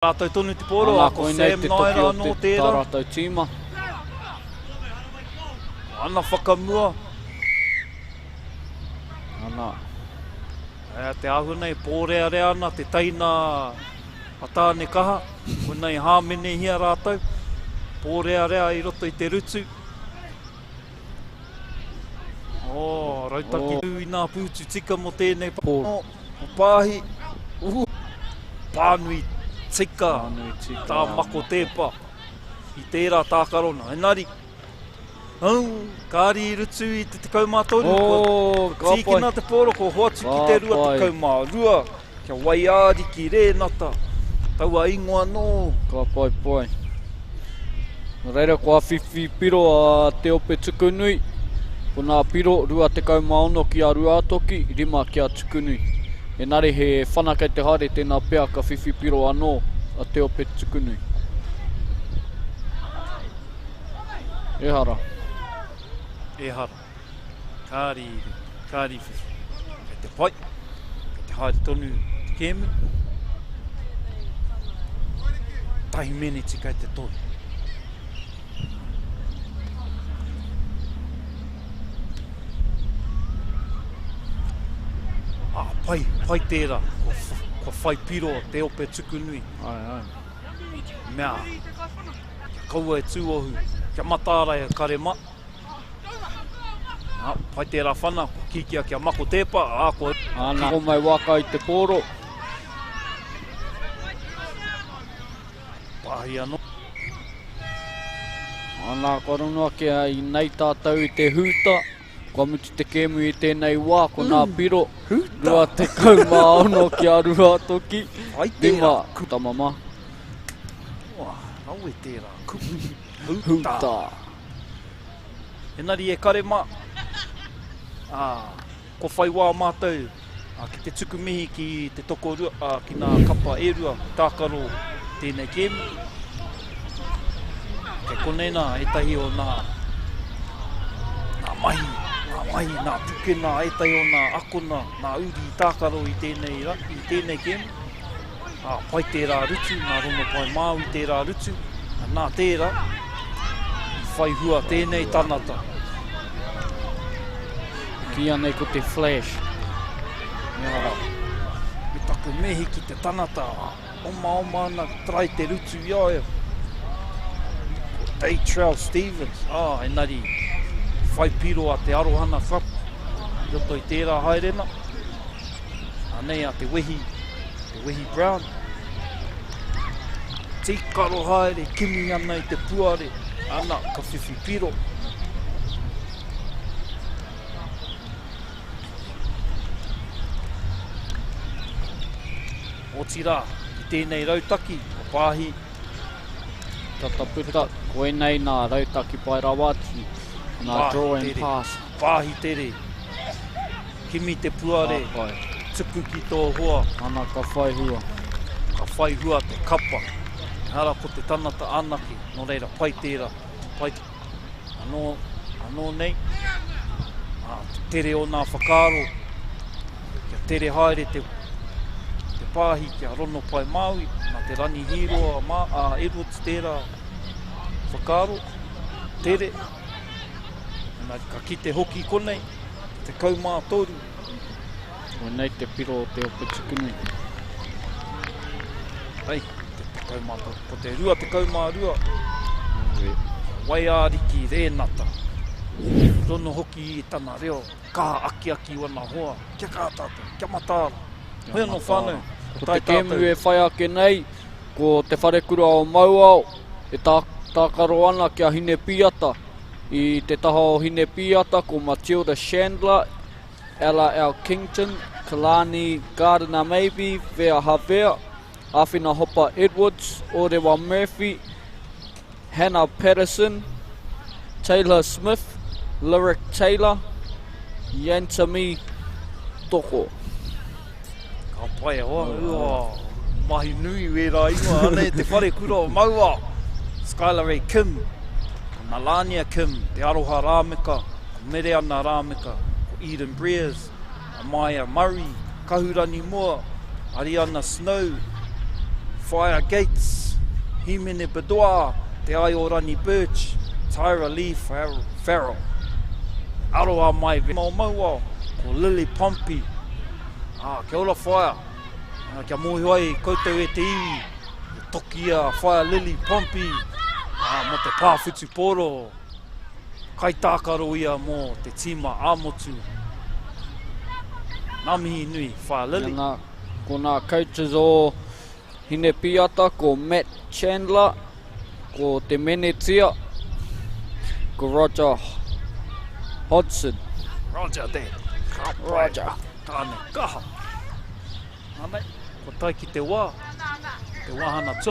Rātou tonu te pōro, Ana, a ko koinei Sam te toki Naera o anō te, tā tērā. rātou tīma. Ana whakamua. Ana. E, te āhua nei, pōrearea ana te teina a Tāne Kaha. Koinei hāmenehia rātou. Pōrearea i roto i te rutu. Oh, rautaki oh. i nā pūtu tika mō tēnei pōro. Oh, pāhi. Uh, pānui tika. Pānui tika. Tā mako tēpa. I tērā tākarona. Engari, oh, kāri i rutu i te 13. Oh, ka pai. Tīkina te pōro, ko hoatu ki te 22. Kia Waiariki Rēnata, taua ingoa nō. Ka pai pai. Nō reira kua whiwhi piro a Te Ope Tukunui. Ko nā piro 26 ki a Ruātoki, 5 ki a Tukunui. Engari he whana kei te haere tēnā pea ka whiwhi piro anō a Te Ope Tukunui. Ehara. Ehara. Kāri, kāri whiwhi. Kei te pai, kei te haere tonu te kēmu. Tahi meneti kei te tohu. Ah, pai, pai tērā. Kua, kua whai piro te ope tukunui. Ai, ai. Mea, kia kaua e tūohu, kia mataara e kare ma. Nā, pai tērā whana, kua kīkia kia mako tēpa, ā, kua... Āna, homai waka i te pōro. Pāhi anō. Āna, kua rongo ake ai nei tātou i te hūta. Kua mutu te kēmu i tēnei wā, ko nā mm. piro. Hūta! 26 ki a Ruatoki. Pai tērā. Lima, tamama. Ua, rawe tērā kupu. Hūta. Hūta. Engari e kare mā, ā, kua whai wā mātou ki te tuku mihi ki te tokorua, ā, ki ngā kapa e rua tākaro tēnei kēmu. Kei konei nā ētahi o nā, nā mahi, nā mahi, nā pūkenga, ētahi o nā akona, nā uri tākaro i tēnei, i tēnei kēmu. Ā, pai tērā rutu, nā Rongopai Māui tērā rutu, nā tērā, i whai hua tēnei tanata. E kīia nei ko te flash. Ehara, me taku mihi ki te tanata, omaoma ana try te rutu i a ia. Ko Daytrell Stevens, ā, engari, whai piro a Te Arohana Club i roto i tērā haerena. Anei a Te Wehi, Te Wehi Brown. Tīkaro haere, kimi ana i te puare, ana, ka whiwhi piro. Otirā, i tēnei rautaki, ko Pāhi. Tata puta, koinei nā rautaki pai rawa atu, nā draw and pass. Pāhi tere. Kimi te puare, tuku ki tō hoa. Ana ka whai hua. Ka whai hua te kapa. Ehara ko te tanata anake, nō reira pai tērā, pai anō, anō nei, ā, te tere o nā whakaaro, kia tere haere te, te pāhi kia Rono Pai Māui, nā Te Rani Hīroa mā, ā, Edwards tērā whakaaro, tere, Engari ka kite hoki konei, te 13. Koinei te piro o te ope tukunui. Hei, te 13, ko te 22. Waiariki Rēnata. Rono hoki i tana reo, kaha akiaki wana hoa, kia kaha tātou, kia mataara. Hoi anō whānau, ko te kēmu e whai ake nei, ko Te Wharekura o Mauao e tākaro ana ki a Hinepīata. I te taha o Hinepīata ko Matilda Chandler, Ella Elkington, Kalani Gardiner-Maybe, Vea Havea, Awhina Hopa Edwards, Orewa Murphy, Hannah Patterson, Taylor Smith, Lyric Taylor, Yantami Toko. Ka pai e hoa, ua, mahi nui wērā ingoa, anei te wharekura o Maua, Skylar Ray Kim, ko Nalania Kim, Te Aroha Rāmeka, ko Mereana Rāmeka, ko Eden Brears, Amaya Murray, Kahurani Moa, Ariana Snow, Whaea Gates, Himene Bedoa, Te Aiorani Birch, Tyra Lee Farrell. Aroha mai o Mauao, ko Lily Pompey. Ah, kia ora whaea. Ah, kia mōhio ai koutou e te iwi, e toki a Whaea Lily Pompey ah, mō te pā whutupōro. Kaitākaro ia mō te tīma ā-motu. Ngā mihi nui, Whaea Lily. Nā, ko nā coaches o Hinepiata, ko Matt Chandler, ko Te Menetia, ko Roger Hodgson. Roger Dad. Ka pai. Roger. Tāne kaha. Anei, kua tae ki te wā, te wāhana tuatahi.